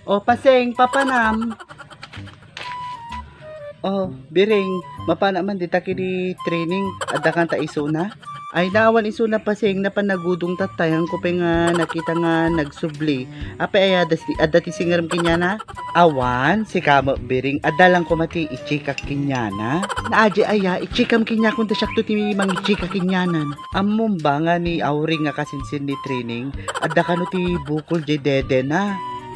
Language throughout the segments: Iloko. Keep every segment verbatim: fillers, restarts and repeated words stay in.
O, Paseng, papanam. O, Biring, mapana man dita kini training, adda kanta isuna? Ay, naawan isuna, Paseng, napan nagudong tattay, haanko pay nga nakita nga nagsubli. Apay aya, adda ti singerem kaniana? Awan, sika met Biring, adda lang koma ti i-check-ak kaniana. Naaji aya, i-check-am kaniakon ta siakto ti mangi-check-ak kanianan. Ammom ba nga ni Auring nga kasinsin ni Trining, adda kano ti bukol jay dedena?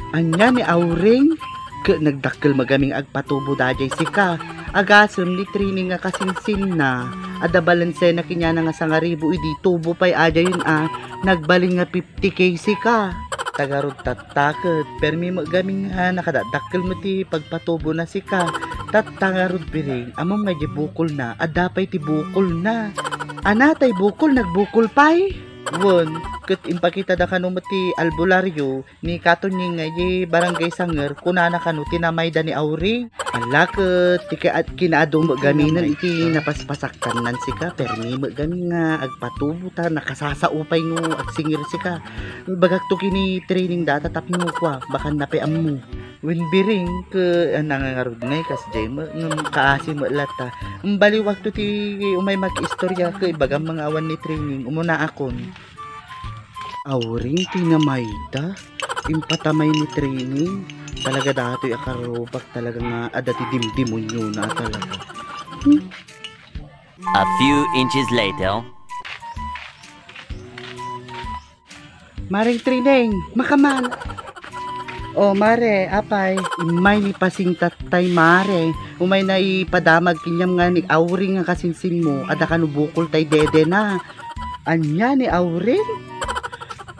Ania ni Auring? Ket nagdakkel met gamin nga agpatubo dayjay sika. Agasem ni Trining nga kasinsinna, adda balensena kaniana nga sangaribu idi tubo pay ajayen a nagbalin nga fifty K sika. Ta ngarud tatta ket permi met gamin nga nakadakdakkel met ti pagpatubona sika. Tatta ngarud Biring, ammom nga jay bukolna, adda pay ti bukolna. Ana, tay bukol, nagbukol pay? Wen, ket impakitada kano met ti albularyo ni Katunying nga idiay Barangay Sanger, kunana kano ti namayda ni Auring. Ala ket ti ka-, kinaadu met gaminen iti napaspasaktannan sika, permi met gamin nga agpatubo ta nakasasao pay no agsinger sika. Ibagakto kini Trining dayta tapno kua, bakanna pay ammo. Wen Biring, ket, ah, nangangarud ngay kasdiay met, ngem kaasi met latta. Baliwakto ti umay makiistorya ket ibagam nga awan ni Trining, umunaakon. Auring ti namayda, impatamay ni Trining. Talaga datoy a karubak talaga nga adda ti dimdemoniona talaga. Hmm. A few inches later. Mareng Trining, makaman. O, Mare, apay, immay ni Pasing tattay, Mare. Umayna ipadamag kaniam nga ni Auring nga kasinsinmo, adda kano bukol tay dedena. Ania ni Auring?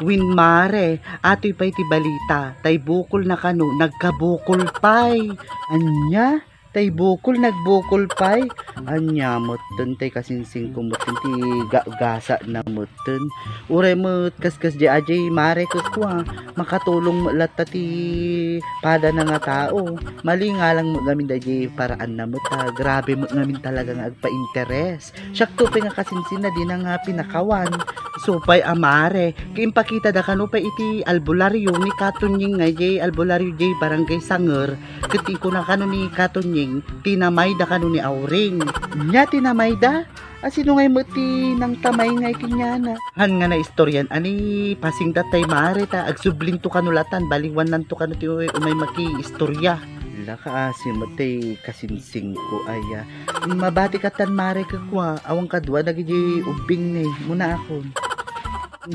Wen Mare, atoy pay ti balita, tay bukolna kano, nagkabukol pay. Ania? Tay bukol, nagbukol pay. Ania metten, tay kasinsingko metten ti ga-, gasatna metten. Uray met kaskasdiay, Mare, ket kua, makatulong met latta ti padana nga tao. Malingalang met ngamin daydiay paraanna met, ta grabe met ngamin talaga nga agpainteres. Siakto pay nga kasinsinna, dina nga pinakawan. Isu pay a Mare, ket impakitada kano pay iti albularyo ni Katunying nga idiay albularyo diay Barangay Sanger, ket inkuna kano ni Katunying, ti namayda kano ni Auring. Nia ti namayda? A, sino ngay met ti nangtamay ngay kaniana? Haan nga naistoryan a ni Pasing tattay, Mare, ta agsublinto kano latta, baliwannanto kano ti umay makiistorya. Ala, kaasi met tay kasinsingko aya. Mabati katan, Mare, ket kua, awan kadua dagiti ubbing ne, umunaakon.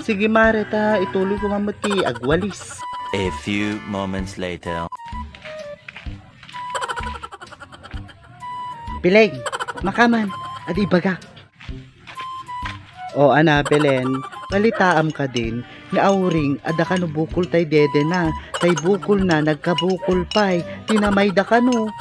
Sige, Mare, ta ituloy ko man met ti agwalis. A few moments later. Pileng, makaman, adi ibagak. O, ana, Belen, balitaam kadin, ni Auring, adda kano bukol tay dedena, tay bukolna, nagkabukol pay, ti namayda kano.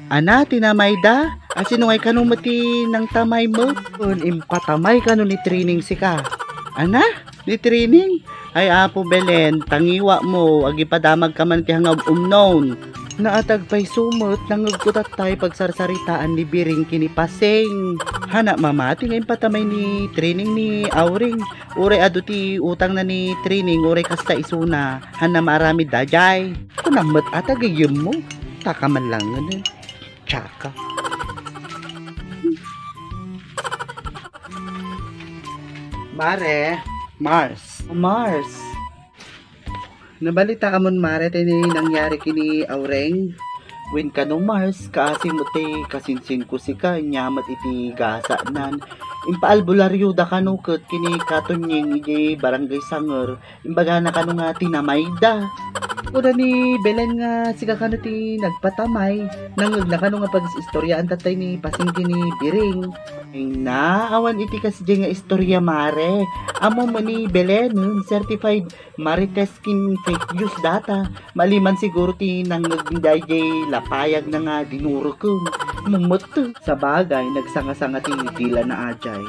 Ana, ti namayda? A, sino ngay kano met ti nangtamay met? Wen, impatamay kano ni Trining sika. Ana? Ni Trining? Ay, Apo Belen, tangiwak mo, agipadamag ka man ti hangag umnon. Naatag pay sumet, nangngegko tattay pagsarsaritaan ni Biring ken ni Paseng. Hana mamati nga impatamay ni Trining ni Auring. Uray adu ti utangna ni Trining, uray kasta isuna, hana maaramid daydiay. Kunam met a ta gayyemmo, taka man langen, eh. Tsaka. Mare, Mars. Mars. Nabalitaamon, Mare, ti nangyari ken ni Auring? Wen kano, Mars, kaasi met ti kasinsingko sika, nia met iti gasatnan. Impaalbularyoda kano ket ken ni Katunying idiay Barangay Sanger, imbagana kano nga ti namayda. Kuna ni Belen nga sika kano ti nagpatamay. Nangngegna kano nga pag-istoryaan tattay ni Pasing ken ni Biring. Ay na, awan iti kasdiay nga istorya, Mare. Ammom ni Belen, certified marites ken fake news dayta. Maliman siguro ti nangngeg daydiay lapayagna nga dinureken. Mummet. Sabagay, nagsanga-sanga ti dilana a jay.